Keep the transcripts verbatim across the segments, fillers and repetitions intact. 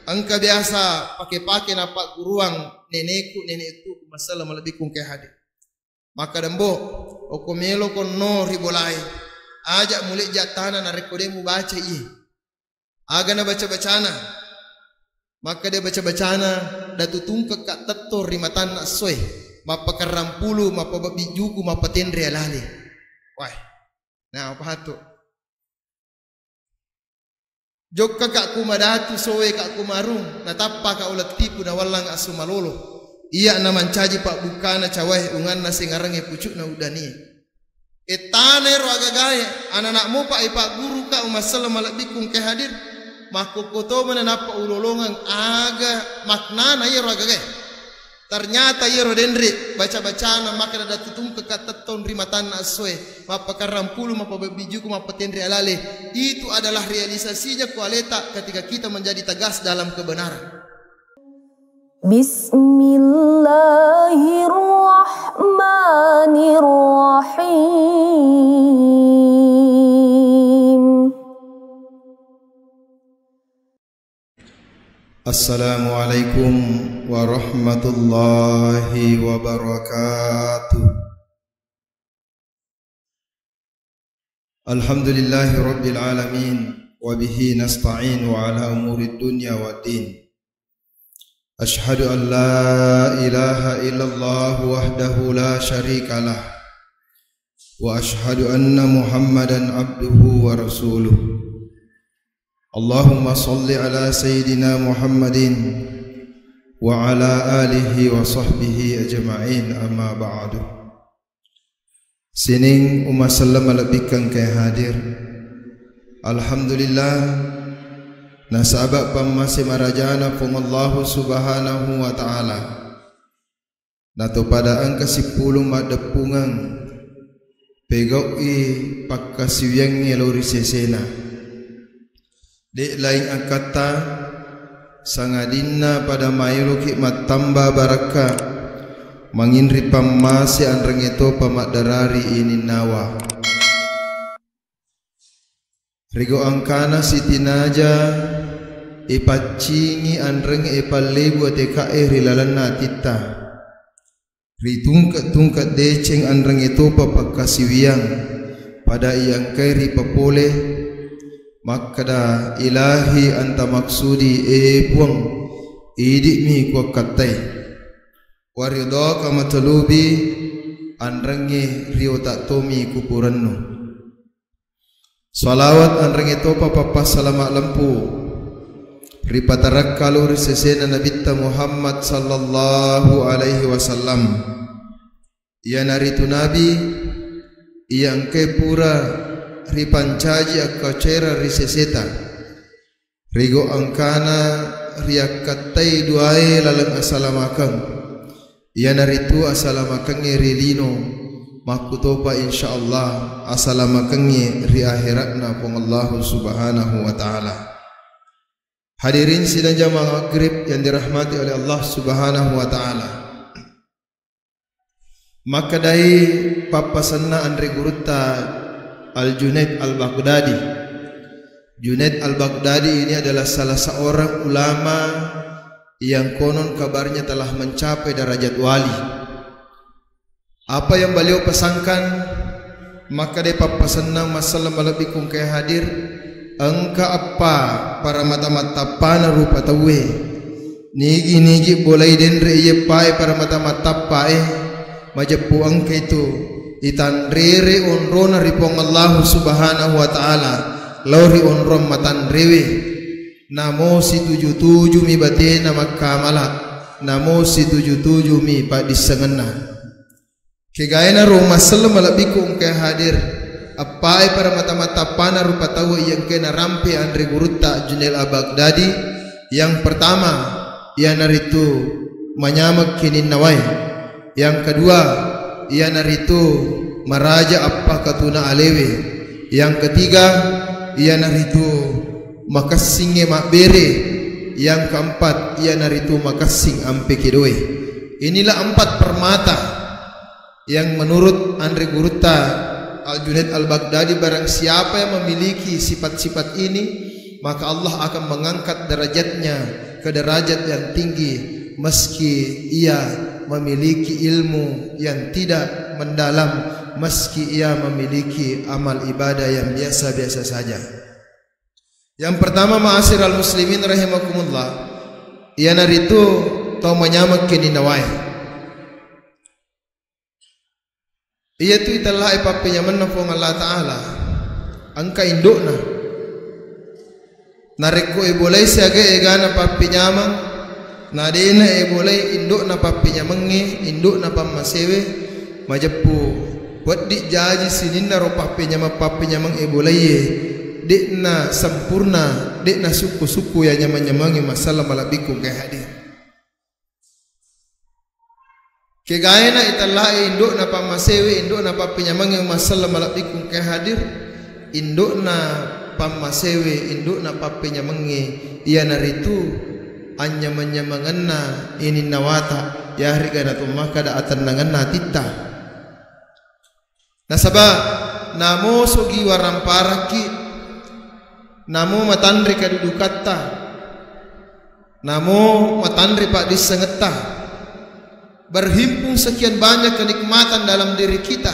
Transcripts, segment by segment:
Engka biasa pake-pake nappagguruang neneku, neneku, masalah malebbiku engka hadir. Makkeda, "Mbo, okko melo konno ri bolae. Aja muleja tana narekko de mubaca iye." Aga nabaca-bacana? Makkeda baca-bacana, "Datu tungkekka tettong ri matanna essoe, mappakarrampulu, mappababbi juku, mappatenre alale." Wah, nah, apa tu? "Jokkaka ku madatu, soweka ku marung, natappaka ulettiku, nawallang asu malolo. Iya namancaji pabbukkana cawae, unganna sengarangnge pucukna uddanie." Ettana ero agagae, anana'mu pa ipagguruka, umassala malebbiku engka hadir, makkokko to mana nappa ulolongeng aga maknana iyaro agagae. Ternyata iyaro denre baca-bacana, makkeda datu tungkekka tettong ri matanna essoe, mappakarrampulu, mappababbi juku, mappatenre alale. Itu adalah realisasinya ku aleta ketika kita menjadi tegas dalam kebenaran. Bismillahirrahmanirrahim. Assalamualaikum warahmatullahi wabarakatuh. Alhamdulillahi rabbil alamin, wa bihi nasta'in wa ala umurid dunya waddin. Ashhadu an la ilaha illallah wahdahu la syarika lah, wa ashhadu anna Muhammadan abduhu wa rasuluh. Allahumma salli ala sayyidina Muhammadin wa ala alihi wa sahbihi ajma'in, amma ba'du. Sining umma selleng malebbikkang engkae hadir. Alhamdulillah, nasaba pammase marajana Puang Allahu Subhanahu wa Ta'ala. Natopada engka sipulung maddeppungeng pegau'i pakkasiwiyangnge lao ri sesena. De' laing akkatta, sangadinna pada maeloki mattamba barakka, manginri pammase anrengnge topa maddarari ininnawa. Rigo engkana sitinaja ipaccingi anrengnge ipallebu ateka'e ri lalenna atitta. Ritungke-tungke deceng anrengnge topa pakkasiwiang pada iangkai ripapole, makkeda, "Ilahi anta maksudi, e Puang, idi'mi kuakkattai. Waridhaka matlubi, anrengnge ri otak tomi kupurennu." Salawat anrengnge topa pappassalama lempu ripatarakkalu ri sesena Nabitta Muhammad sallallahu alaihi wasallam. Iyanaritu Nabi iya engkae pura ripancaji akkacoera ri seseta. Rigo engkana riakkattai duae laleng asalamakeng, iyanaritu asalamakengnge ri lino, makkutopa insyaallah asalamakengnge ri akhiratna Puang Allahu Subhanahu wa Ta'ala. Hadirin sidang jamaah maghrib yang dirahmati oleh Allah Subhanahu wa Ta'ala. Makkedai pappasenna anre gurutta Al-Junaid Al-Baghdadi. Junaid Al-Baghdadi ini adalah salah seorang ulama yang konon kabarnya telah mencapai derajat wali. Apa yang beliau pesankan? Makkedai pappasenna masselleng malebbiku engkae hadir, engka eppa paramata-matappana rupa tauwe. Nigi-nigi bolai denre iye eppae paramata-matappae, majeppu engka itu itanrere onrona ri Puang Allahu Subhanahu wa Ta'ala lao ri onrong matanrewe. Namo situju-tujumi batena makkamala, namo situju-tujumi paddissengenna. Kegaenaro masselleng malebbiku engkae hadir, eppae paramata-matappana rupa tauwe iya engkae narampe anre gurutta Junaid Al-Baghdadi. Yang pertama, iyanaritu manyameng kininnawae. Yang kedua, iyanaritu maraja appakatuna alewe. Yang ketiga, iyanaritu makessingnge mabbere. Yang keempat, iyanaritu makessing ampe kedoe. Inilah empat permata yang menurut anre gurutta Al-Junaid Al-Baghdadi, barang siapa yang memiliki sifat-sifat ini, maka Allah akan mengangkat derajatnya derajat yang tinggi, meski ia memiliki ilmu yang tidak mendalam, meski ia memiliki amal ibadah yang biasa-biasa saja. Yang pertama, ma'asyiral muslimin rahimakumullah, iyanaritu tau manyameng kenninawae. Iyatu itellae pappenyamenna Puang Allah Ta'ala, engka indo'na. Narekko ebolai siaga egana pappenyameng, na de'na ebolai indo'na pappenyamengnge, indo'na pammasewe, majeppu wedding jaji sininnaro pappenyameng-pappenyameng ebolaie, de'na sempurna, de'na sukku-sukku ya nyameng-nyamengnge massala malebbiku engkae hadir. Kegaena itellae indo'na pammasewe, indo'na pappenyamengnge massala malebbiku engkae hadir, indo'na pammasewe, indo'na pappenyamengnge, iyanaritu anynyameng-nyamengenna ininnawata, yarega natu makkada atennangenna atitta. Nasaba namo sogi waramparakki, namo matanre kadudukatta, namo matanre paddissengetta, berhimpun sekian banyak kenikmatan dalam diri kita,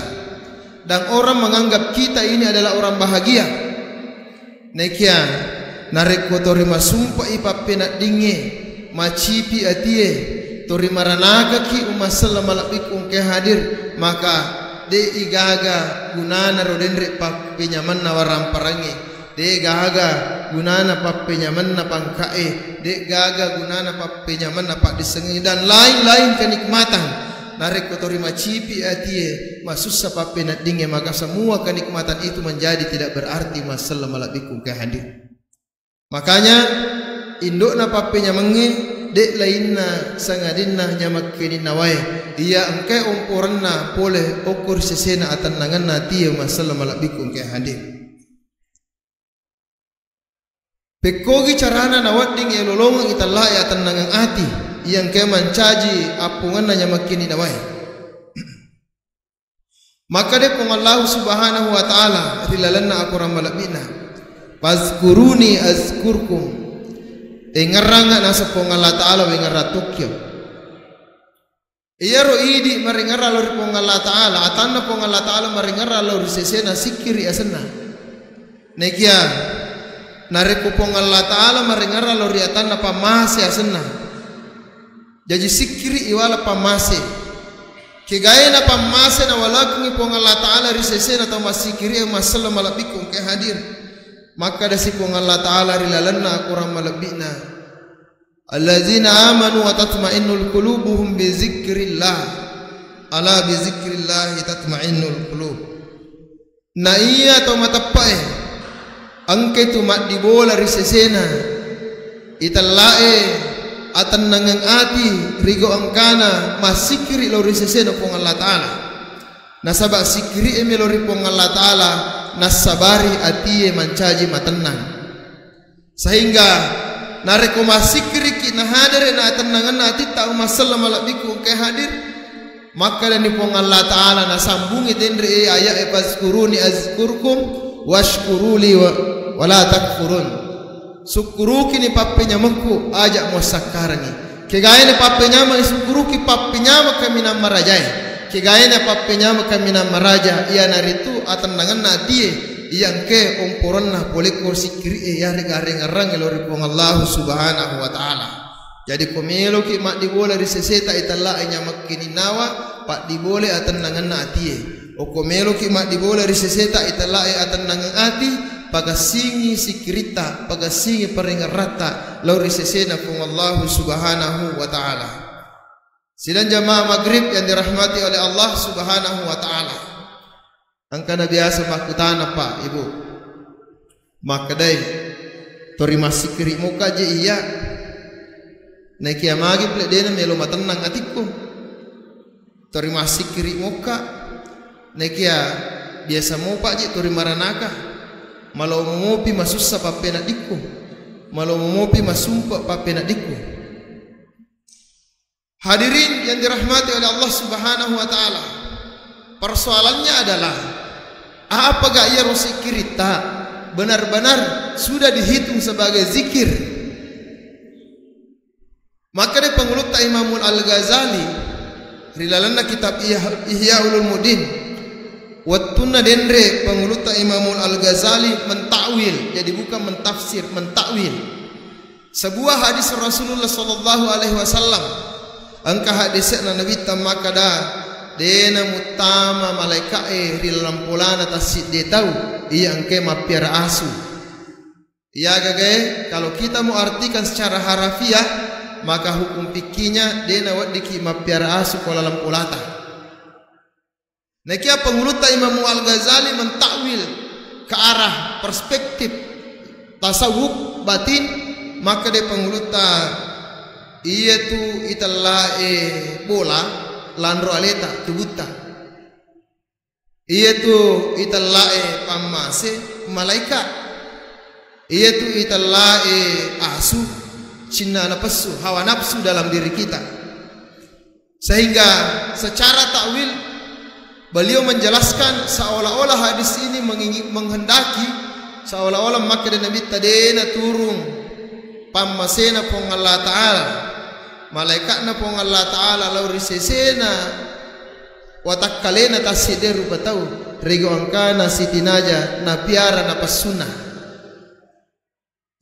dan orang menganggap kita ini adalah orang bahagia. Nekia, narekko tori masumpai pappeneddingnge, macipi atie, tori maranakaki umma selleng malebbiku engkae hadir, maka de'i gaga gunana ro denre pappenyamenna waramparangnge, de' gaga gunana pappenyamenna pangka'e, de' gaga gunana pappenyamenna paddissengengnge, dan lain-lain kenikmatan. Narekko tori macipi atie, masussa pappeneddingnge, maka semua kenikmatan itu menjadi tidak berarti, umma selleng malebbiku engkae hadir. Makanya, indo'na pappenyamengnge, de' lainna sangadinna nyameng kenninawae, iya engkae omporenna pole okko ri sesena atennangenna atie, umma selleng malebbiku engkae hadir. Pekkogi carana nawedding elolongeng itellae atennangeng ati, iya engkae mancaji appungenna nyameng kenninawae. Makkeda Puang Allahu Subhanahu wa Ta'ala ri lalenna akorang malebbi'na, "Fazkuruni azkurkum." Engngerrangnga naseng Puang Allah Ta'ala, wengngerrang tokkio. Iyaro idi marengngerrang lao ri Puang Allah Ta'ala, atanna Puang Allah Ta'ala marengngerrang lao ri sesena sikkiri asenna. Nekia narekko Puang Allah Ta'ala marengngerrang lao ri atanna pammase asenna. Jaji sikkiri iwala pammase. Kegaena pammase nawalakengngi Puang Allah Ta'ala ri sesena tau massikkiri e, umma selleng malebbiku engkae hadir. Makkedasi Puang Allah Ta'ala ri lalenna akorang malebbi'na, "Allazina amanu wa tatma'innul qulubuhum bi zikrillah. Ala bi zikrillahi tatma'innul qulub." Na iya tau mateppe'e, engkaitu maddibola ri sesena, itellae atennangeng ati ri gau engkana massikkiri lao ri sesena Puang Allah Ta'ala. Nasaba sikkiri e melo ri Puang Allah Ta'ala, nassabari atie mancaji matennang. Sehingga narekko massikkiriki nahadere na atennangenna atitta umma selleng malebbiku engkae hadir, makkedani Puang Allah Ta'ala nasambungi tenre e ayat e, "Fazkuruni azkurkum washkuruli wa, wala takfurun." Sukkurukini pappenyamengku, aja muassakkarengngi. Kegaena pappenyameng sukkuruki pappenyameng kaminang marajae. Kegaena pappenyameng kaminang maraja, iyanaritu atennangenna atie, iya engkae omporenna polekko sikkiri e, yarega arengngerrangnge lao ri Puang Allahu Subhanahu wa Ta'ala. Jadi ko meloki maddibola ri seseta itellae nyameng kenninawa, paddibolai atennangenna atie. Okko meloki maddibola ri seseta itellae atennangeng ati, pagassingi sikkiritta, pagassingi parengngerratta lao ri sesena Puang Allahu Subhanahu wa Ta'ala. Sidang jamaah maghrib yang dirahmati oleh Allah Subhanahu wa Ta'ala. Engkana biasa makkutana, Pak, Ibu, makkedai, "Tori massikkiri mokka je iya, naekia magi pole dena melo matennang atikku? Tori massikkiri mokka, naekia biasa mopa je tori maranaka, malomo mopi masussa pappeneddikku, malomo mopi masumpe pappeneddikku." Hadirin yang dirahmati oleh Allah Subhanahu wa Ta'ala, persoalannya adalah, apakah iyaro sikkiritta benar-benar sudah dihitung sebagai zikir? Makkeda Pangulutta Imamul Al-Ghazali ri lalenna kitab Ihya, Ihya Ulumuddin, wettunna denre Pangulutta Imamul Al-Ghazali mentakwil, jadi bukan mentafsir, mentakwil sebuah hadis Rasulullah sallallahu alaihi wasallam. Engka hadise'na Nabitta makkeda, "De'na muttama malaika'e ri laleng polana tassidde tau iya engkae mappiara asu." Iya gagae, kalau kita mau artikan secara harafiah, maka hukum fikihnya de'na weddiki mappiara asu ko laleng polata. Nakia Pangulutta Imam Al-Ghazali mentakwil ke arah perspektif tasawuf batin, makkeda Pangulutta, "Iyatu itellae bola lanro aleta tubutta. Iyatu itellae pammase malaika. Iyatu itellae asu cinna napessu, hawa nafsu dalam diri kita." Sehingga secara takwil beliau menjelaskan seolah-olah hadis ini mengingi-, menghendaki, seolah-olah makkeda Nabitta de'na turung pammasena Puang Allah Ta'ala, malaika'na Puang Allah Ta'ala lao ri sesena watakkalena tassidde rupa tau, rego engkana sitinaja napiara napessunna.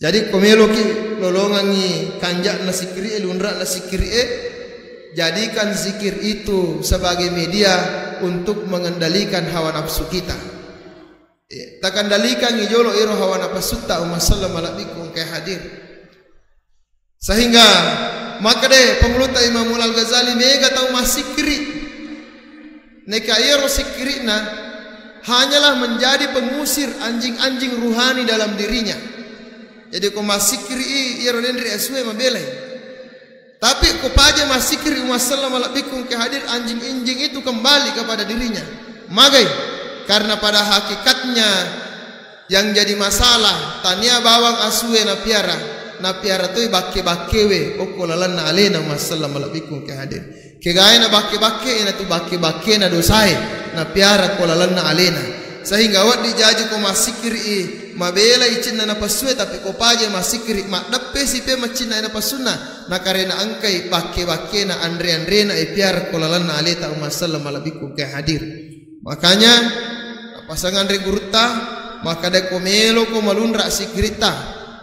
Jadi ko meloki lolongangngi kanja'na sikiri'e, lunra'na sikiri'e, jadikan zikir itu sebagai media untuk mengendalikan hawa nafsu kita. Eh, takendalikangngi jolo ero hawa nafsutta, umma selleng malebbiku engkae hadir. Sehingga makkeda Pangulutta Imamul Al-Ghazali, mega tau massikiri. Neka iyaro sikkiri'na hanyalah menjadi pengusir anjing-anjing ruhani dalam dirinya. Jadi ko massikiri iyaro denre asue mabelai. Tapi ko paja massikiri, umma selleng malebbiku engkae hadir, anjing-anjing itu kembali kepada dirinya. Magai? Karena pada hakikatnya yang jadi masalah, tania bawang asue napiara, napiara toi bakke-bakkewe okko lalenna alena, umma selleng malebbiku engkae hadir. Kegae na bakke-bakke, iyanatu bakke-bakkena dosae napiara ko lalenna alena. Sehingga wedding jaji ko massikiri mabelai cinna napessue, tapi ko paja massikiri maddeppe sipe maccinna napessunna, nakarena engkai bakke-bakkena anre-anrena ipiara ko lalenna aleta, umma selleng malebbiku engkae hadir. Makanya, napasenganre gurutta, makkeda ko meloko malunra sikkiritta,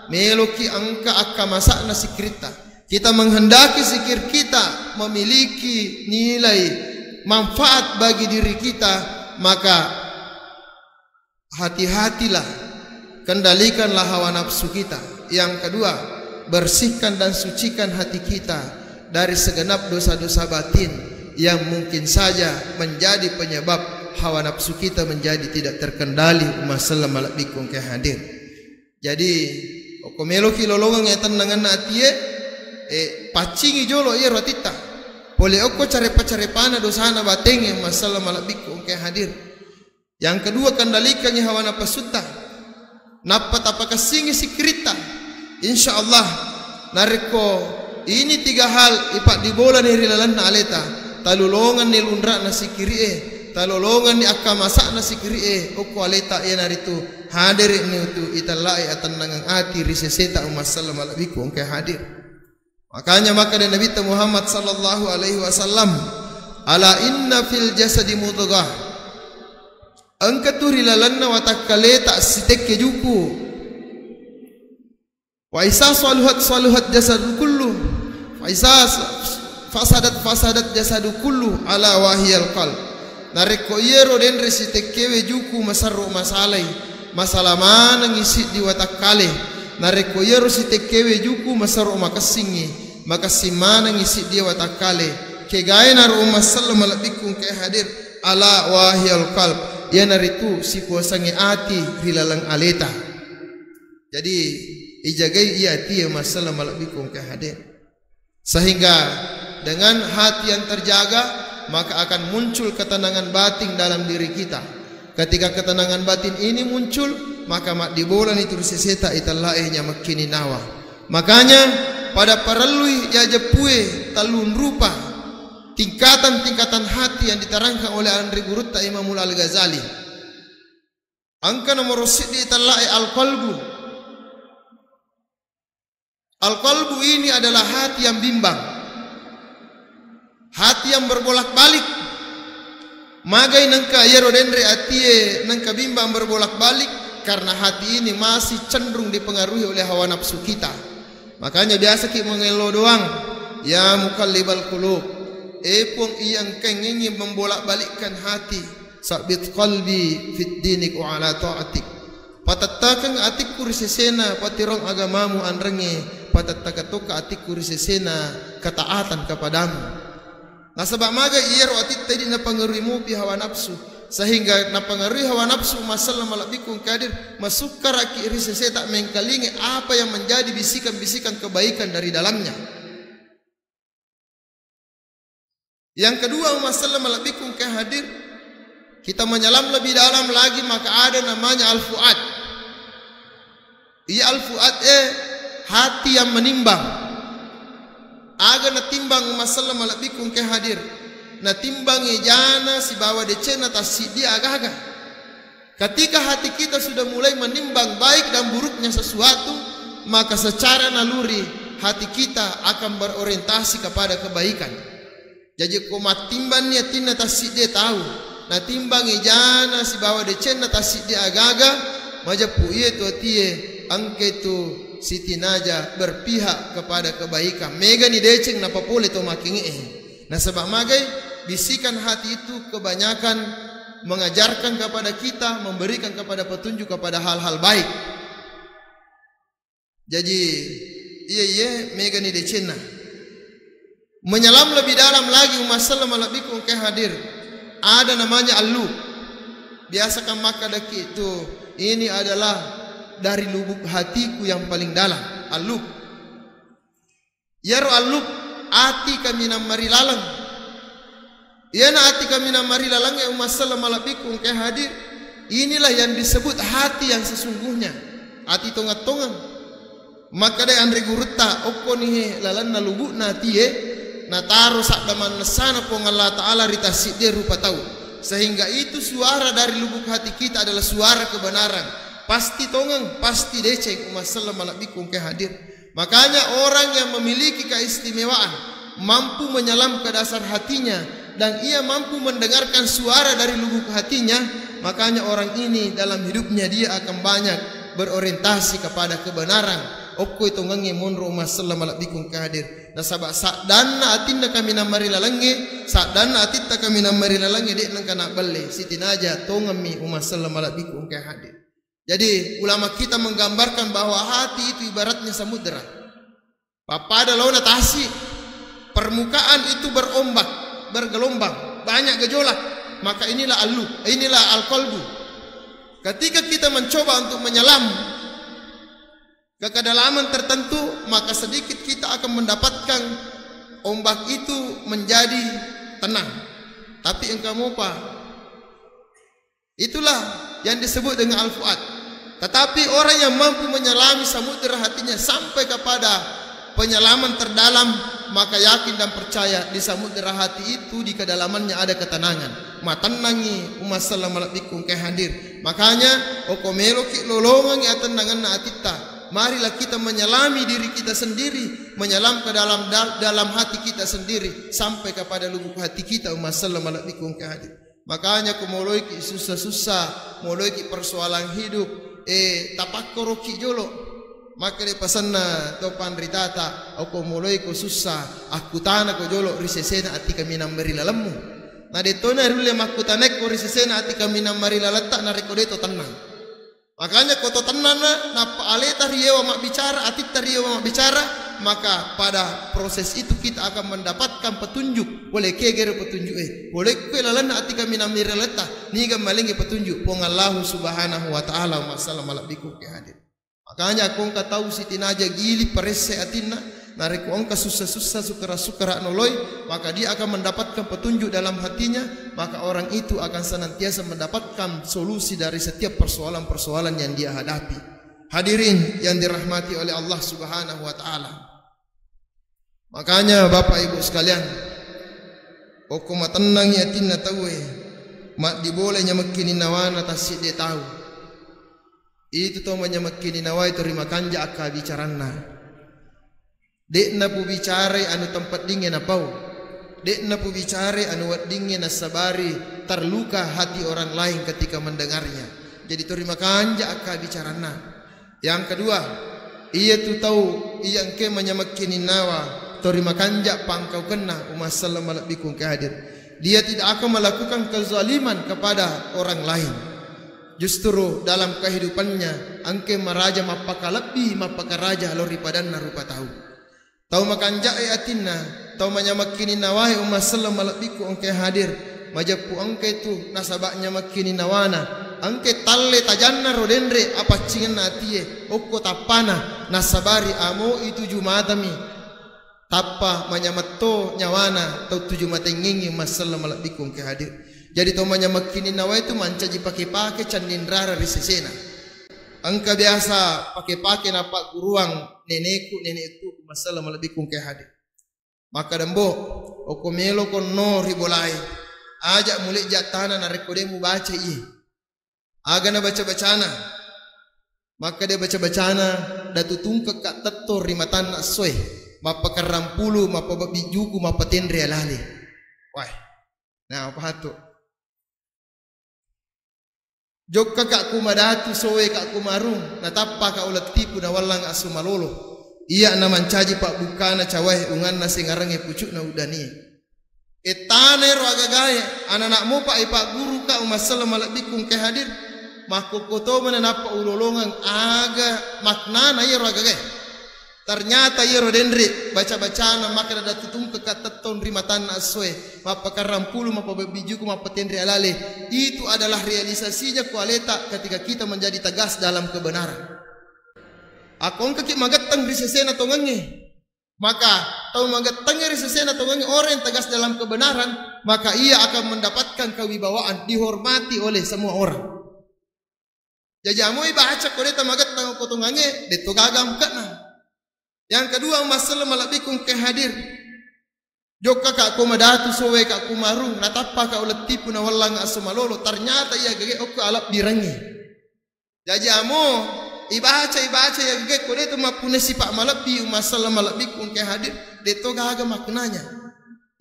meloki engka akkamasa'na sikkiritta. Kita menghendaki zikir kita memiliki nilai manfaat bagi diri kita, maka hati-hatilah, kendalikanlah hawa nafsu kita. Yang kedua, bersihkan dan sucikan hati kita dari segenap dosa-dosa batin yang mungkin saja menjadi penyebab hawa nafsu kita menjadi tidak terkendali, umma selleng malebbiku engkae hadir. Jadi, okko meloki lolongeng atennangenna atie, eh, paccingi jolo iyaro atitta. Pole okko carepa-carepana dosana batengnge, umma selleng malebbiku engkae hadir. Yang kedua, kendalikangngi hawa nafsutta. Nappa tapakessingi sikkiritta. Insya Allah, narekko ini tiga hal ipaddibolani ri lalenna aleta, talolongenni lunra'na sikkiri'e, talolongenni akkamasa'na sikkiri'e okko aleta, iyanaritu hadere'ni utu itellae atennangeng ati ri seseta, umma selleng malebbiku engkae hadir. Makanya makkeda Nabitta Muhammad sallallahu alaihi wasallam, "Ala inna fil jasadi mudghah." Engka tu ri lalenna watakkaleta sitekke juku. "Fa iza saluhat saluhat jasadu kullu. Fa iza fasadat fasadat jasadu kullu, ala wahiyal qalb." Narekko iyaro denre sitekkewe juku masarro masalai, masala manengngi siddi watakkale. Narekko iyaro sitekkewe juku masarro makessingngi, makessing manengngi siddi watakkale. Kegaenaro, umma selleng malebbiku engkae hadir, ala wahiyal qalb, iyanaritu sipuasangnge ati ri laleng aleta. Jadi, ijagai iya atie, umma selleng malebbiku engkae hadir. Sehingga dengan hati yang terjaga, maka akan muncul ketenangan batin dalam diri kita. Ketika ketenangan batin ini muncul, maka maddibolani tu ri seseta itellae nyamekki ninawa. Makanya, pada parellui jajeppue tellung rupa tingkatan-tingkatan hati yang diterangkan oleh anre gurutta Imamul Al-Ghazali. Engka nomoro siddi itellae al-qalbu. Al-qalbu ini adalah hati yang bimbang, hati yang berbolak-balik. Magai nengka iyaro denre atie nengka bimbang berbolak-balik? Karena hati ini masih cenderung dipengaruhi oleh hawa nafsu kita. Makanya biasa ki mengello doang, "Ya muqallibal qulub, eh Puang, iya engka ingin membolak-balikkan hati, sabbit qalbi fid dinik wa ala taatik." Patettakeng atikku ri sesena patirong agamamu anrengnge, patettakeng tokka atikku ri sesena ketaatan kepadamu. Nasaba maga iyaro atitta idi napangarui mupi hawa nafsu, sehingga napangarui hawa nafsu masallah malabbiku engka hadir, masukkaraki ri seseta mengkalingi apa yang menjadi bisikan-bisikan kebaikan dari dalamnya. Yang kedua, Umma Sallam malabbiku engka hadir, kita menyelam lebih dalam lagi, maka ada namanya al-fuad. Iya al-fuad, eh, hati yang menimbang. Aga natimbang Umma Sallam malabbiku engka hadir, natimbangi jana sibawa decenna tassiddi agaga. Ketika hati kita sudah mulai menimbang baik dan buruknya sesuatu, maka secara naluri hati kita akan berorientasi kepada kebaikan. Jaji, ko mattimbanni atinna tassiddi tau, natimbangi jana sibawa decenna tassiddi agaga, majeppu iya tu atie, engka tu sitinaja berpihak kepada kebaikan. Megani deceng napapole to makenge'e. Nasaba magai, bisikan hati itu kebanyakan mengajarkan kepada kita, memberikan kepada petunjuk kepada hal-hal baik. Jaji, iya, iya, megani decenna. Menyelam lebih dalam lagi, Umma Sallam malabbiku engka hadir, ada namanya al-lub. Biasa kan makkadaki tu, ini adalah dari lubuk hatiku yang paling dalam, al-lub. Iyaro al-lub, ati kaminang marilaleng. Iyana ati kaminang marilaleng, ya Umma Sallam malabbiku engka hadir. Inilah yang disebut hati yang sesungguhnya. Ati tongeng-tongeng. Makkadai anre gurutta, okkoni he lalenna lubukna atie, nataro sadda mannessana Puang Allah Ta'ala ri tassiddi rupa tau. Sehingga itu suara dari lubuk hati kita adalah suara kebenaran. Pasti tongeng, pasti deceng, Umma Sallam malabbiku engka hadir. Makanya orang yang memiliki keistimewaan, mampu menyelam ke dasar hatinya, dan ia mampu mendengarkan suara dari lubuk hatinya, makanya orang ini dalam hidupnya dia akan banyak berorientasi kepada kebenaran. Okkoi tongengnge monro Umma Sallam malabbiku engka hadir. Nasaba saddanna atinna kaminang marilalengnge, saddanna atitta kaminang marilalengnge, de' nengka nabbelle. Sitinaja tongemmi Umma Sallam malabbiku engka hadir. Jadi, ulama kita menggambarkan bahwa hati itu ibaratnya samudera. Pappada laona tasi, permukaan itu berombak, bergelombang, banyak gejolak. Maka inilah al-lub, inilah al-qalbu. Ketika kita mencoba untuk menyelam ke kedalaman tertentu, maka sedikit kita akan mendapatkan ombak itu menjadi tenang. Tapi engka mopa, itulah yang disebut dengan al-fuad. Tetapi orang yang mampu menyelami samudera hatinya sampai kepada penyelaman terdalam, maka yakin dan percaya di samudera hati itu, di kedalamannya ada ketenangan. Matennangi Umma Sallam malabbiku engka hadir. Makanya, okko meloki lolongengi atennangenna atitta, marilah kita menyelami diri kita sendiri, menyelam ke dalam dal-, dalam hati kita sendiri, sampai kepada lubuk hati kita, Umma Sallam malabbiku engka hadir. Makanya ko moloiki sussa-sussa, moloiki persoalan hidup, eh, tapakkoroki jolo. Makkeda pasenna to panritata, okko moloiko sussa, akkutanako jolo ri sesena ati kaminang marilalemmu. Na de'tona riulle makkutanaikko ri sesena ati kaminang marilaletta narekko de'to tennang. Makanya ko to tennanna, nappa aleta riyewa mabbicara, atitta riyewa mabbicara, maka pada proses itu kita akan mendapatkan petunjuk. Pole kegero petunjuk, eh. Pole kue lalenna ati kaminang marilaletta, niga malingi petunjuk Puang Allahu Subhanahu wa Ta'ala, Umma Sallam malabbiku engka hadir. Makanya ko engka tau sitinaja gili paresse atinna, narekko engka sussa-sussa, sukara-sukara noloi, maka dia akan mendapatkan petunjuk dalam hatinya, maka orang itu akan senantiasa mendapatkan solusi dari setiap persoalan-persoalan yang dia hadapi. Hadirin yang dirahmati oleh Allah Subhanahu wa Ta'ala. Makanya, Bapak Ibu sekalian, okko matennangi atinna tauwe, maddibola nyamekki ninawana tassidde tau. Itu to manyamekki ninawai to rimakanja akkabicaranna. De'na pubicarai anu tempeddingnge napau. De'na pubicarai anu weddingnge nassabari terluka hati orang lain ketika mendengarnya. Jadi, tori makanja akkabicaranna. Yang kedua, iyatu tau iya engke manyamekkininnawa, tori makanja pangkaukenna, umma selleng malebbiku engke hadir. Dia tidak akan melakukan kezaliman kepada orang lain. Justru dalam kehidupannya engke maraja mappakalebbi, mappakaraja lao ri padanna rupa tau. Tau makanja'e atinna, tau manyamekkininnawae, umma selleng malebbiku engke hadir, majeppu engke tu nasaba nyamekkininnawana, engke talle tajanna ro denre apaccingenna atie, okko tappana, nassabari amo ituju matami. Tappa manyametto nyawana tau tuju matengngengngi, umma selleng malebbiku engke hadir. Jadi, tau manyamekkininnawae tu mancaji pake-pake cenninrara ri sesena. Engka biasa pake-pake nappagguruang neneku, nenekku, umma selleng malebbiku engke hadir. Makkeda, "Mbo, okko meloko no ri bolae, aja mulejja tana narekko de mubaca iye." Aga nabaca-bacana? Makkeda baca-bacana, "Datu tungkekka tettong ri matanna essoe, mappakarrampulu, mappababbi juku, mappatenre alale." Wah, nah, apa tu? "Jokkaka ku madatu, soweka ku marung, natappaka uleng tipu, nawallang asu malolo. Iya namancaji pabbukkana cawae, unganna sengarangnge pucukna udanie." E, tana ero agagae, anana'mu pa ipagguruka, umma selleng malebbiku engke hadir, makkokko tomana nappa ulolongeng aga maknana iyaro agagae. Ternyata iyaro denre baca-bacana makkeda, "Datu tungkekka tettong ri matanna essoe, mappakarrampulu, mappababbi juku, mappatenre alale." Itu adalah realisasinya ku aleta ketika kita menjadi tegas dalam kebenaran. Akko engkaki magetteng ri sesena tongengnge, maka tau magettengnge ri sesena tongengnge, orang yang tegas dalam kebenaran, maka ia akan mendapatkan kewibawaan, dihormati oleh semua orang. Jaji amo ibaca ko de tamagetteng ko tongengnge, detto gaga amkana. Yang kedua, umma selleng malebbiku engke hadir. "Jokkaka ko madatu, soweka ku marung, natappaka uleng tipu, nawallang asu malolo." Ternyata iya gage okko alebbirengnge. Jaji amo ibaca, ibaca iya gage ko de tu mappunna sipa malebbi, umma selleng malebbiku engke hadir, detto gaga maknanya.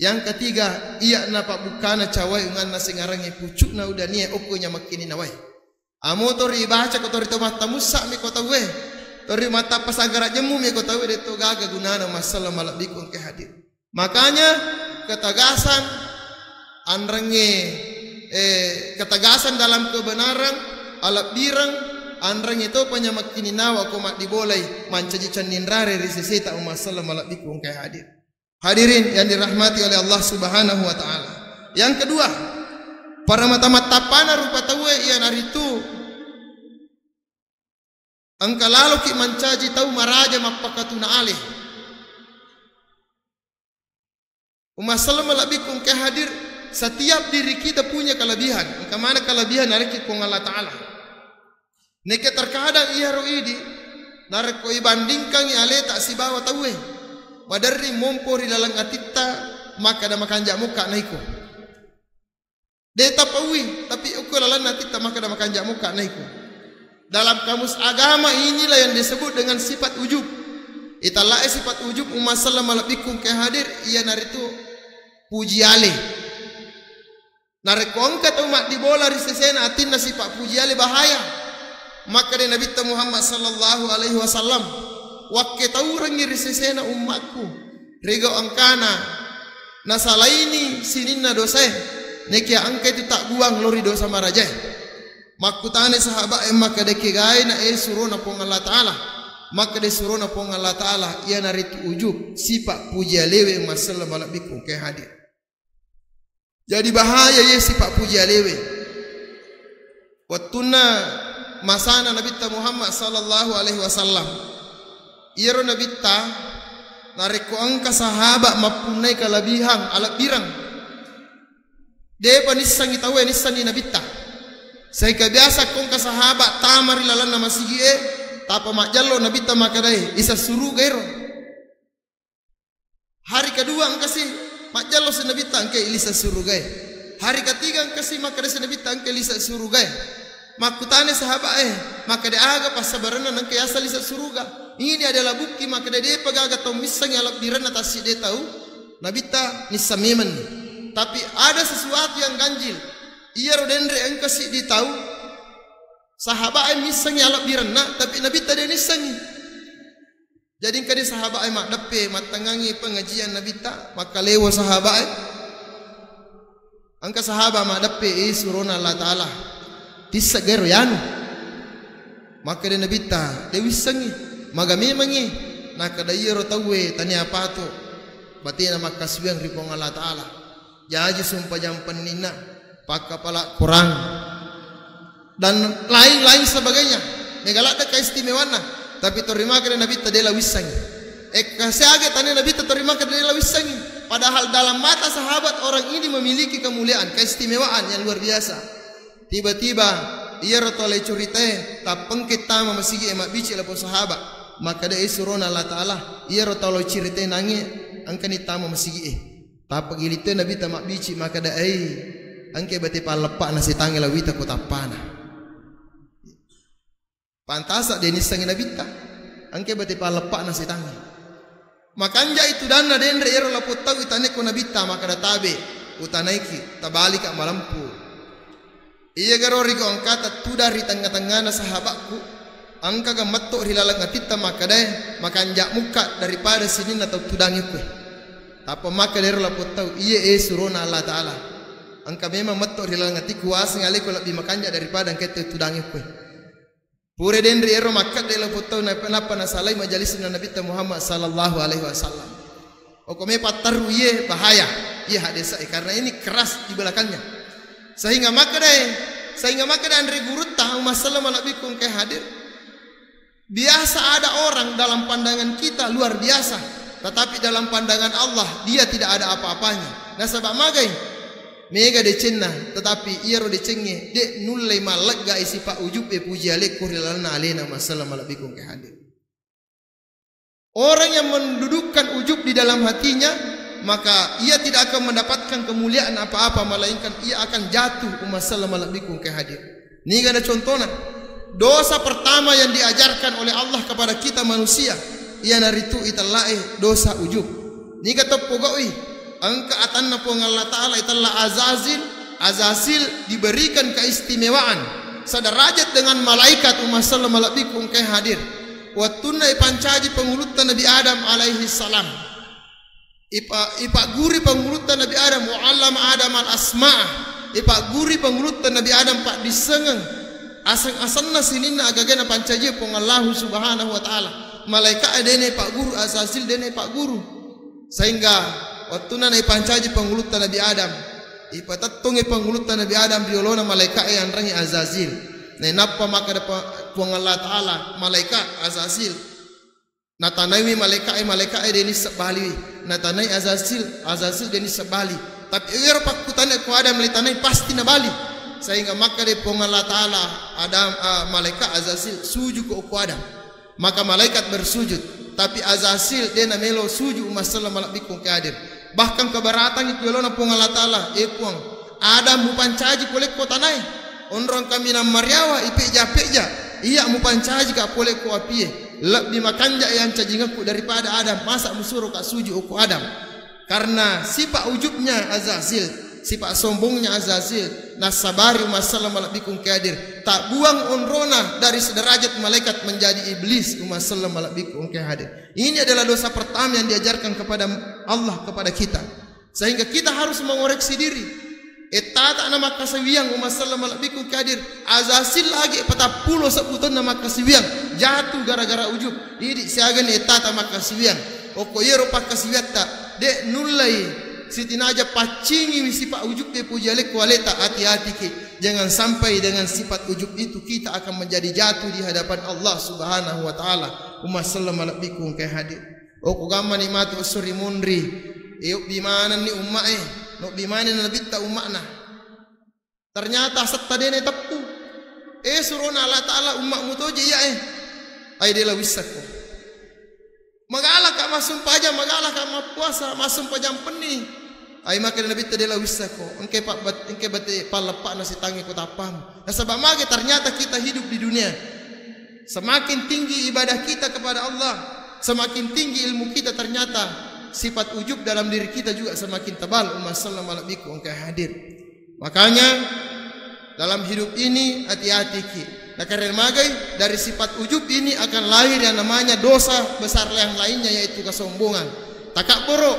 Yang ketiga, iya napabbukkana cawae, unganna sengarangnge pucukna udanie, okko nyamekkininnawae. Amo tori ibaca ko tori to mattamussa mi ko tauwe, tori mattappa sanggara jemmu mi ko tauwe, detto gaga gunana, umma selleng malebbiku engke hadir. Makanya, ketegasan anrengnge, eh, ketegasan dalam kebenaran, alebbireng, anrengnge topa nyamekkininnawa ko maddibolai, mancaji cenninrare ri seseta, umma selleng malebbiku engke hadir. Hadirin yang dirahmati oleh Allah Subhanahu wa Ta'ala. Yang kedua, para mata-, mattappana rupa tauwe iyanaritu engka laloki mancaji tau maraja mappakatuna ale. Umma selleng malebbiku engke hadir, setiap diri kita punya kelebihan. Engka mana kelebihan narekki Puang Allah Ta'ala. Nekke terkadang iyaro idi, narekko ibandingkangi aleta sibawa tauwe, maderri mompo ri laleng atitta, makkeda makanja mokka naiko. De tapauwi, tapi okko lalenna atitta makkeda makanja mokka naiko. Dalam kamus agama, inilah yang disebut dengan sifat ujub. Itallae sifat ujub, umma selleng malebbiku engke hadir, iyanaritu puji ale. Narekko engka tau maddibola ri sesena atinna sipa puji ale, bahaya. Makkeda Nabitta Muhammad sallallahu alaihi wasallam, "Wakketaurengngi ri sesena ummakku." Rigau engkana nasalaini sininna dosae, nekia engka itu tabbuang lao ri dosa marajae. Makkutana sahaba'e, makkeda, "Kegae na e surona Puang Allah Ta'ala?" Makkeda surona Puang Allah Ta'ala, iyanaritu ujub, sipa puji alewe, umma selleng malebbiku engke hadir. Jadi bahaya ye sipa puji alewe. Wettunna masana Nabitta Muhammad sallallahu alaihi wasallam, iyaro Nabitta narekko engka sahaba mappunnai kalebihang, alebbireng, depa nissengngi tauwe, nissenni Nabitta. Sehingga biasa ko engka sahaba tama ri lalenna masigi'e, tappa majjallo Nabitta makkedae, "Isa suruga ero." Hari kedua engkasi majjallo si Nabitta, engka lise surugae. Hari ketiga engkasi makkeda si Nabitta, engka lise surugae. Makkutana sahaba'e, makkeda, "Aga passabarenna nengka yaseng lise suruga?" Ini adalah bukti makkeda de'pa gaga tau missengngi alebbirenna tassiddi tau, Nabitta nisseng memenni. Tapi ada sesuatu yang ganjil. Iyaro denre engka siddi tau, sahaba'e missengngi alebbirenna, tapi Nabitta de' nissengngi. Jadi engka de' sahaba'e maddeppe, mattengngangngi pengajian Nabitta, makkalewo sahaba'e. Engka sahaba maddeppe, eh, surona Allah Ta'ala. Tisseng gero yanu. Makkeda Nabitta, de' wissengngi. Maga memengngi. Nakkeda iyaro tauwe tania patu. Batena makkasiwiang ri Puang Allah Ta'ala. Jaji sumpajang penninna. Pakkapala Quran. Dan lain-lain sebagainya. Mega ladde keistimewanna. Tapi torimakeda Nabitta de' la wissengngi. Ekka siaga tania Nabitta torimakeda de' la wissengngi. Padahal dalam mata sahabat orang ini memiliki kemuliaan, keistimewaan yang luar biasa. Tiba-tiba, iyaro tau le curitae, tappengke tama masigi e mabbici lapong sahabat. Makkeda, eh, surona Allah Ta'ala, iyaro tau le curitae nangnge, engkani tama masigi e. Tappa gili to Nabitta mabbici, makkeda, eh, engke bate palleppa'na setangnge lawita ko tappana. Pantasa de' nissengngi Nabitta. Engke bate palleppa'na setangnge. Makanja itu danna denre ero lapong tau itanaiko Nabitta makkeda tabe, utanaiki, tabalika malempu. Iya garo rigo engkata tudang ri tengnga-tengngana sahabakku, engkaga metto ri laleng atitta makkedae makanja mukka daripada sininna tau tudangi kue. Tappa makkeda ero lapong tau, iye e surona Allah Ta'ala. Engka memang metto ri laleng atikku waseng aleko lebbi makanja daripada engka tau tudangi kue. Pura denri ero makkedde lapong tau nappa, nappa nasalai majalisna Nabitta Muhammad sallallahu alaihi wasallam. Okko me patterru iye bahaya, iye haddesae karena ini keras di belakangnya. Sehingga makkedai, sehingga makkeda anre gurutta Umma Sallam malebbiku engkae hadir. Biasa ada orang dalam pandangan kita luar biasa, tetapi dalam pandangan Allah dia tidak ada apa-apanya. Nasaba magai? Mega decenna, tetapi iyaro decengnge de nullei malleggai sipa ujubbe puji alekko ri lalenna alena Umma Sallam malebbiku engkae hadir. Orang yang mendudukkan ujub di dalam hatinya, maka ia tidak akan mendapatkan kemuliaan apa-apa, melainkan ia akan jatuh, Umma Sallam malebbiku engkae hadir. Niga na contona? Dosa pertama yang diajarkan oleh Allah kepada kita manusia, iyanaritu itellae dosa ujub. Niga tau pogau'i? Engka atanna Puang Allah Ta'ala itella Azazil. Azazil diberikan keistimewaan sederajat dengan malaikat, Umma Sallam malebbiku engkae hadir. Wettunna ipancaji pangulutta Nabi Adam alaihi salam. Ipa-, ipagguri pangulutta Nabi Adam, wa 'allama Adam al-asma'a. Ipagguri pangulutta Nabi Adam paddissengeng aseng-asenna sininna agaga napancaji Puang Allahu Subhanahu wa Ta'ala. Malaika'e de naipagguru, Azazil de naipagguru. Sehingga wettunna naipancaji pangulutta Nabi Adam, ipatettongi pangulutta Nabi Adam ri olona malaika'e yanrangi Azazil. Nainappa makkeda pa-, Puang Allah Ta'ala, "Malaika Azazil." Natanaiwi malaika'e, malaika'e de nisseng baliwi. Natanai Azazil, Azazil de nisseng bali. Tapi iyaro pakkutana ko Adam le tanai pasti nabali. Sehingga makkeda Puang Allah Ta'ala, Adam, ah, malaika Azazil, sujuko ko Adam. Maka malaikat bersujud, tapi Azazil de namelo suju Umma Sallam malebbiku engkae hadir. Bahkan keberatangi ku yolona Puang Allah Ta'ala, "Eh Puang, Adam mupancaji polekko tanae. Onrong kaminang mariawa, ipeja-peja. Iya mupancaji ka polekko apie. Lebbi makanja yancajingekku daripada Adam. Masa musuroka suju okko Adam?" Karena sifat ujubnya Azazil, sifat sombongnya Azazil, nassabari Umma Sallam malebbiku engkae hadir, tabbuang onrona dari sederajat malaikat menjadi iblis, Umma Sallam malebbiku engkae hadir. Ini adalah dosa pertama yang diajarkan kepada Allah kepada kita. Sehingga kita harus mengoreksi diri. Ettata na makkasawiang Umma Sallam malebbiku engkae hadir. Azazil lagi patappulo sebbu taunna makkasawiang. Jatuh gara-gara ujub. Idi siagani ettata makkasawiang. Okko iyaro pakkasiwiatta, de nullei sitinaja paccingiwi sipa ujubbe puji alekko aleta, hati-hatiki. Jangan sampai dengan sifat ujub itu kita akan menjadi jatuh di hadapan Allah Subhanahu wa Ta'ala. Umma Sallam malebbiku engkae hadir. Okko gammani matu esso ri munri, e, obbi manenni umma'e, nobbi manenni nabitta umma'na. Ternyata asetta de naiteppu. Eh, surona Allah Ta'ala, umma'mu toje iya, eh. Ai de la wissakko. Magalaka massumpajang, magalaka mappuasa, massumpajang penni. Ai makkeda Nabitta de la wissakko. Engke pa-, bat-, engke bate palleppa'na sitangnge ko tappamu. Nasaba mage ternyata kita hidup di dunia. Semakin tinggi ibadah kita kepada Allah, semakin tinggi ilmu kita, ternyata sifat ujub dalam diri kita juga semakin tebal, umma selleng malebbiku engkae hadir. Makanya, dalam hidup ini hati-hati ki. Nakarena magai, dari sifat ujub ini akan lahir yang namanya dosa besar yang lainnya, yaitu kesombongan. Takabboro,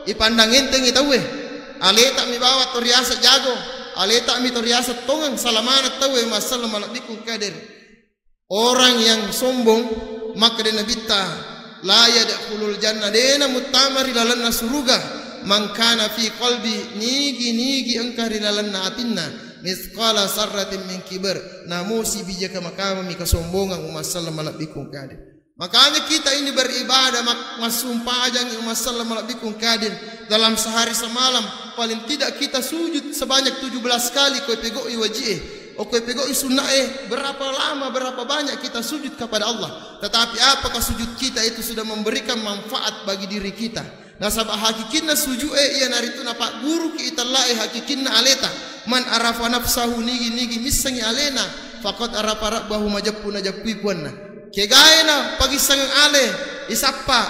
ipandang entengi tauwe. Aleta mi bawa to riaseng jago, aleta mi to riaseng tongeng, sala maneng tauwe, umma selleng malebbiku engkae hadir. Orang yang sombong, makkeda Nabitta, la yadkhulul jannah, dena muttama ri lalenna suruga, man kana fi qalbi, nigi-nigi engka ri lalenna atinna, mithqala sarratin min kibar, namo sibiji kama-kamami kesombongan, umma selleng malebbiku engkae hadir. Makanya kita ini beribadah, mak-, massumpajangi, umma selleng malebbiku engkae hadir, dalam sehari semalam, paling tidak kita sujud sebanyak tujuh belas kali, ko pegau'i waji'e. Okko pegau'i sunna'e, berapa lama, berapa banyak kita sujud kepada Allah. Tetapi apakah sujud kita itu sudah memberikan manfaat bagi diri kita? Nasaba hakikinna suju'e iyanaritu napagguruki itella'e hakikinna aleta. Man arafa nafsahu, nigi-nigi missengi alena, faqad arafa rabbahu, majeppu najeppui puanna. Kegaena pagissengeng ale, isappa,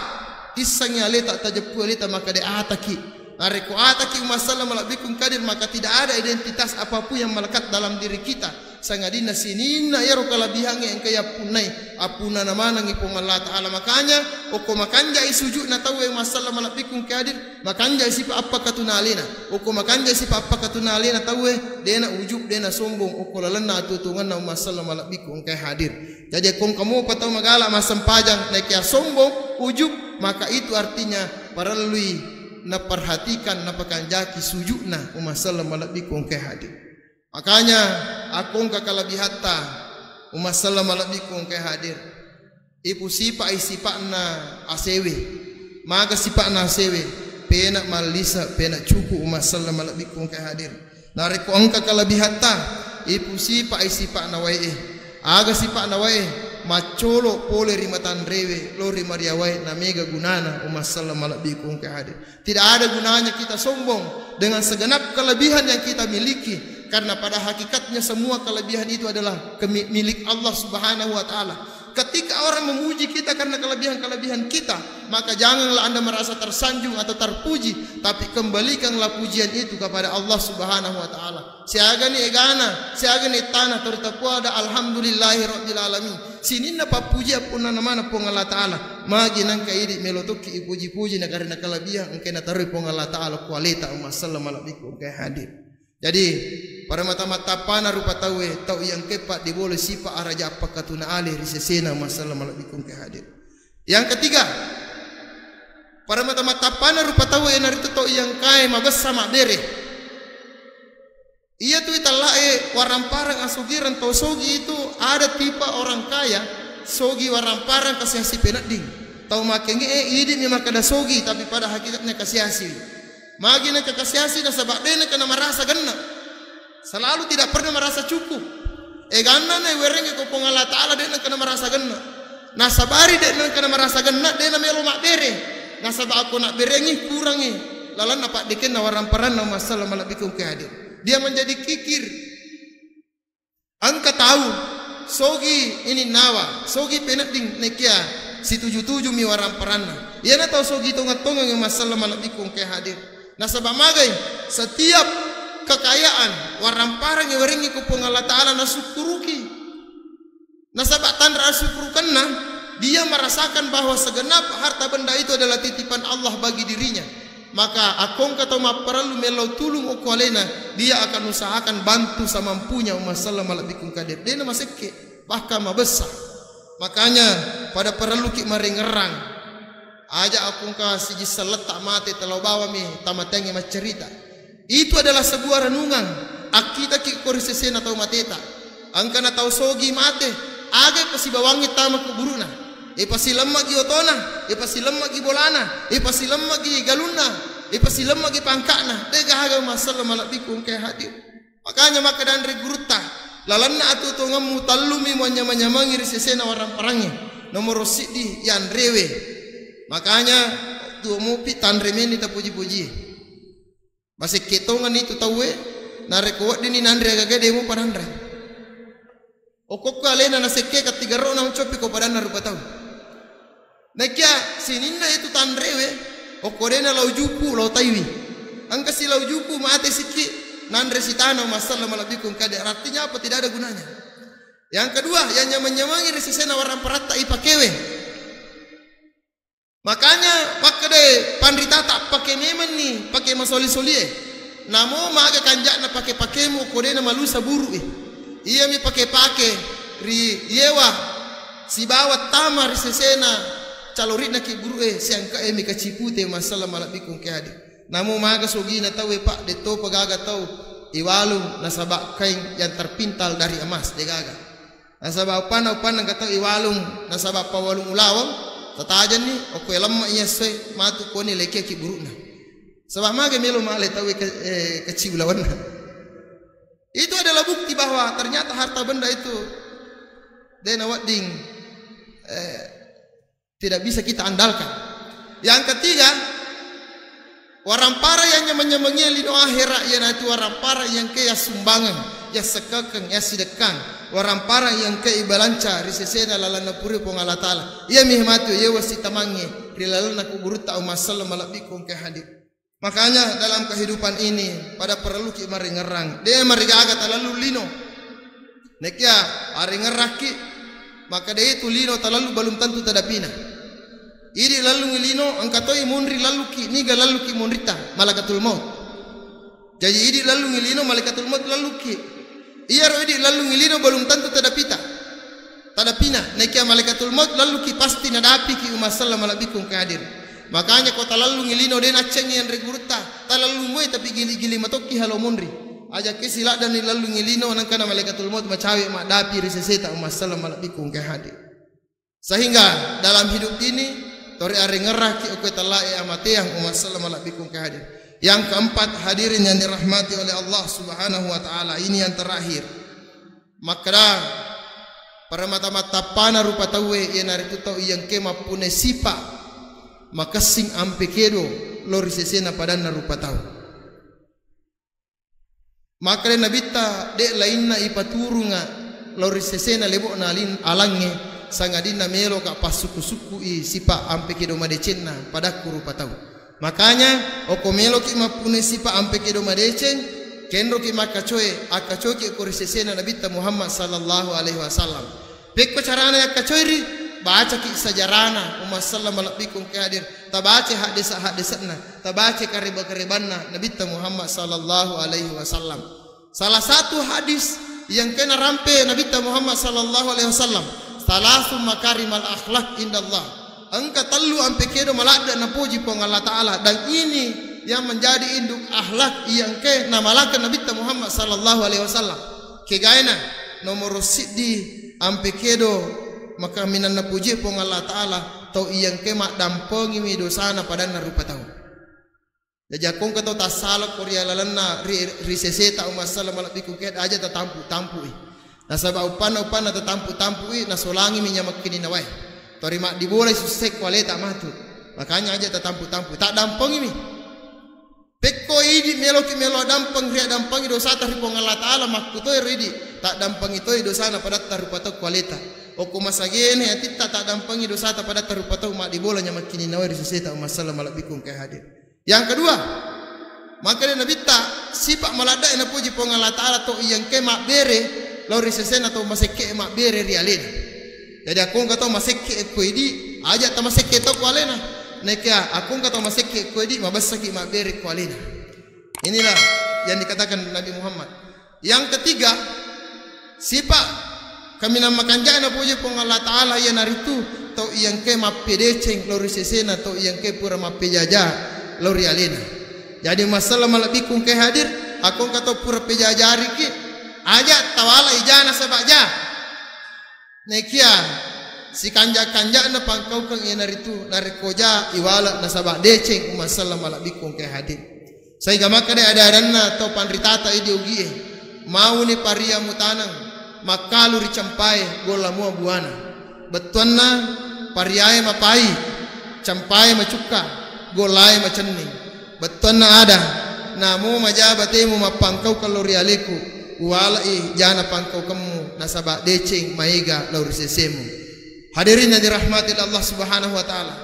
issengi aleta, tajeppui aleta, maka de ataki. Narekko ataki, umma selleng malebbiku engkae hadir, maka tidak ada identitas apapun yang melekat dalam diri kita. Sangadinna sininna iyaro kelebihangnge engka yappunnai, appunnana manengngi Puang Allah Ta'ala. Makanya, okko makanjai suju'na tauwe, umma selleng malebbiku engkae hadir, makanjai sipa appakatuna alena. Okko makanjai sipa appakatuna alena tauwe, dena ujub, dena sombong, okko lalenna atuo-tuongenna, umma selleng malebbiku engkae hadir. Jadi, okko engka mopa tau magala massempajang, naekia sombong, ujub, maka itu artinya parellui naperhatikan, napakanjaki suju'na, umma selleng malebbiku engkae hadir. Makanya, akko engka kelebihatta, umma selleng malebbiku engkae hadir. Ipusipa'i sipa'na asewe. Maga sipa'na asewe? Pena mallisa, pena cuku, umma selleng malebbiku engkae hadir. Narekko engka kelebihatta, ipusipa'i sipa'na wae'e. Aga sipa'na wae? Maccolo pole ri matanrewe, lao ri mariawae, namega gunana, umma selleng malebbiku engkae hadir. Tidak ada gunanya kita sombong dengan segenap kelebihan yang kita miliki, karena pada hakikatnya semua kelebihan itu adalah kemi-, milik Allah Subhanahu wa Ta'ala. Ketika orang memuji kita karena kelebihan-kelebihan kita, maka janganlah Anda merasa tersanjung atau terpuji, tapi kembalikanlah pujian itu kepada Allah Subhanahu wa Ta'ala. Siagani egana, siagani tana, tori tapuada, alhamdulillahi rabbil alamin. Sininna pappuji appunnana maneng Puang Allah Ta'ala. Magi nangka idi melo tokki ipuji-puji, nakarena kelebihan engkae nataroi Puang Allah Ta'ala ko aleta, umma selleng malebbiku engkae hadir. Jadi, pada mata-matappana rupa tauwe, tau iya engkae paddibole sipa araja appakatuna ale ri sesena, umma selleng malebbiku engkae hadir. Yang ketiga, pada mata-matappana rupa tauwe, iyanaritu tau iya engkae mabessa mabbere. Iyatu itella'e waramparang asugireng tau sogi itu, ada tipe orang kaya, sogi waramparang, kasi-asi penedding. Tau makengnge idi mi makkeda sogi, tapi pada hakikatnya kasi-asi. Magi nengka kasi-asi? Nasaba de nengka namarasa genna. Selalu tidak pernah merasa cukup. Eganna naiwerengngi ko Puang Allah Ta'ala, de nengka namarasa genna. Nasabari de nengka namarasa genna, de namelo mabbere. Nasaba akko nabberengngi, kurangngi lalenna paddekenna waramparanna, umma selleng malebbiku engkae hadir. Dia menjadi kikir. Engka tau sogi ininnawa, sogi penedding, naekia situju-tujumi waramparanna. Iyana tau sogi tongeng-tongeng, umma selleng malebbiku engkae hadir. Nasaba magai? Setiap kekayaan, waramparang iwerengngi ko Puang Allah Ta'ala, nasukkuruki. Nasaba tanra asukkurukenna, dia merasakan bahwa segenap harta benda itu adalah titipan Allah bagi dirinya. Maka akko engka tau mapparellu mellau tulung okko alena, dia akan usahakan bantu semampunya, umma selleng malebbiku engkae hadir. De namasekke, bahkan mabessa. Makanya, pada parelluki marengerang. Aja akko engka siji selletta mate, telo bawami tamatengnge maccarita. Itu adalah sebuah renungan. Akkitaki ko ri sesena tau mateta. Engkana tau sogi mate, aga ipasibawangngi tama kuburu'na? Ipasilemmegi otona, ipasilemmegi bolana, ipasilemmegi galunna, ipasilemmegi pangka'na. De gaga, umma selleng malebbiku engkae hadir. Makanya makkeda anre gurutta, lalenna atuo-tuongemmu tellumi muanynyamang-nyamangi ri sesena waramparangnge. Nomoro siddi, yanrewe. Makanya, tuo mupi tanre meni tapoji-pojie. Masekke tongenni tu tauwe, narekko weddinni nanre agaga, de mupa nanre. Okko-okko alena nasekke kattigerro'na ucoppi ko padanna rupa tau. Nakia sininna itu tanrewe, okko dena lau juku, lau taiwi. Engka si lau juku mate sikki, nanre sitana, umma selleng malebbiku engka de, artinya apa? Tidak ada gunanya. Yang kedua, yang nyameng-nyamengi ri sesena waramparatta ipakewe. Makanya makkeda panritata, pake memenni, pake masoli-solie. Namo maga kanja'na pake-pakemu ko dena malusa buru'i. Iyami pake-pake ri yewa sibawa tama ri sesena calori'na ki buru'e, siangkae mi kacipute, umma selleng malebbiku engka hadir. Namo maga sogina tauwe, Pak, de topa gaga tau iwalung nasaba kain yang terpintal dari emas, de gaga. Nasaba upanna, upanna engka tau iwalung nasaba pawalung ulaweng, tatajenni, okko lemma iya essoe, matu koni lekia ki buru'na. Saba maga melo male tauwe ke, eh, kecil ulawenna. Itu adalah bukti bahwa ternyata harta benda itu dena wedding, eh, tidak bisa kita andalkan. Yang ketiga, warampara yang nyameng-nyamengi lino ahera, iyanatu warampara yang ke yassumbangeng, yassekkekeng, yassidekkang. Warampara yang ke ibalanca ri sesena lalenna puri Puang Allah Ta'ala. Iyami matu yewa sitamangnge ri lalenna kuburutta, umma selleng malebbiku engka hadir. Makanya dalam kehidupan ini pada perlu ki maringerrang. De marigaga talallu lino. Nekia aringerrakki, maka de itu lino talallu belum tentu tadapina. Idi lallungi lino, engka toi munri lalluki, niga lalluki munritta, malaikatul maut. Jadi idi lallungi lino, malaikatul maut lalluki. Iyaro idi lallungi lino belum tentu tadapita. Tadapina, nekia malaikatul maut lalluki pasti nadapiki, umma selleng malebbiku engka hadir. Makanya ko talallungi lino de naccengi anre gurutta, talallu moi tapi gili-gili matokki halo munri. Aja ke siladdani lallungi lino nangkana malaikatul maut macawe maddapi ri seseta, umma selleng malebbiku engka hadir. Sehingga dalam hidup ini, tori aringerraki okko tellae amateang, umma selleng malebbiku engka hadir. Yang keempat, hadirin yang dirahmati oleh Allah Subhanahu wa Ta'ala, ini yang terakhir. Makkeda, permata-matappana rupa tauwe iyanaritu tau iyengke mappune sipa makessing ampe kedo lao ri sesena padanna rupa tau. Makkeda Nabitta, de lainna ipaturunga lao ri sesena lebo'na alin-, alangnge, sangadinna meloka passukku-sukkui sipa ampe kedo madecenna padakku rupa tau. Makanya, okko meloki mappune sipa ampe kedo madeceng, kenroki makkacoe, akkacoki ko ri sesena Nabitta Muhammad sallallahu alaihi wasallam. Pekko carana yakkacoeri, bacaki sajarana, umma selleng malebbiku engka hadir, tabace haddesa-haddese'na, tabace kareba-karebanna Nabitta Muhammad sallallahu alaihi wasallam. Salah satu hadis yang kena rampe Nabitta Muhammad sallallahu alaihi wasallam, "Salasu makarimal akhlak indallah." Engka tellu ampe kedo maladde napoji Puang Allah Ta'ala, dan ini yang menjadi induk akhlak iyengke namalakeng Nabitta Muhammad sallallahu alaihi wasallam. Kegaena nomoro siddi ampe kedo makaminang napoji Puang Allah Ta'ala, tau iyengke maddampengiwi dosana padanna rupa tau. Jaji, akkongka tau tassala ko ri lalenna ri, ri seseta, umma selleng malebbiku engka hadir, aja tatampu-tampui. Nasaba upanna-upanna tatampu-tampui, nasolangimi nyameng kininawae. Tori maddibolai susse ko aleta matu. Makanya aja tatampu-tampui. Taddampengiwi. Pekko idi meloki melo dampeng, ri addampengi dosata ri Puang Allah Ta'ala, makkutoiro idi. Taddampengi toi dosana padatta rupa tau ko aleta. Okko masagena atitta, taddampengi dosata padatta rupa tau, maddibola nyameng kininawae ri seseta, umma selleng malebbiku engka hadir. Yang kedua, makkeda Nabitta, sipa maladde'e napoji Puang Allah Ta'ala, tau iyengke mabbere lao ri sesena tau masekke mabbere ri alena. Jadi, akkongka tau masekke ko idi, aja tamasekke to ko alena. Nekia akkongka tau masekke ko idi, mabessaki mabbere ko alena. Inilah yang dikatakan Nabi Muhammad. Yang ketiga, sipa kaminang makanja'e napoji Puang Allah Ta'ala iyanaritu tau iyengke mappedeceng lao ri sesena tau iyengke pura mappejaja lao ri alena. Jadi, umma selleng malebbiku engka hadir, akkongka tau pura pejajariki, aja tawala ijana saba ja. Nekia sikanja-kanja'na pangkaukeng iyanaritu narekko ja iwala nasaba deceng, umma selleng malebbiku engka hadir. Saiga makkeda ada-adanna tau panritata idi ogie, mauni paria mutaneng, makkalu ri campae, golla mua buana. Bettuanna pariae mapai, campae macukka, gollae macenning. Bettuanna ada, namo maja batemu mappangkaukeng lao ri aleku, uwalai jana pangkaukemmu, nasaba deceng maega lao ri sesemu. Hadirin yang dirahmati Allah Subhanahu wa Ta'ala,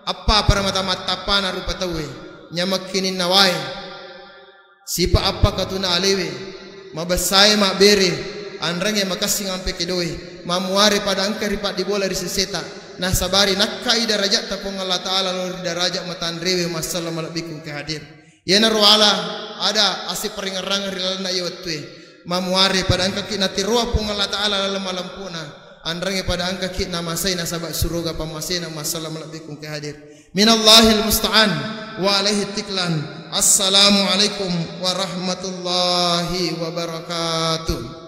appa paramata mattappana rupa tauwe, nyamakkininna wae, sipa appa katuna alewe, mabessae mabbere, anrengnge makessing ampe kedoe, mamuare pada engka ri paddibola ri seseta, nasabari nakkai darajatta Puang Allah Ta'ala lao ri daraja matanrewe. Massala malebbiku engka hadir. Iyanaro ala ada assiparingerrangeng ri lalenna iye wettue. Mamuare pada engkaki natiroa Puang Allah Ta'ala laleng malempu'na. Anrengnge pada engkaki namasei nasaba suruga pammasena. Massala malebbiku engka hadir. Minallahil musta'an wa alaihi tiklan. Assalamualaikum warahmatullahi wabarakatuh.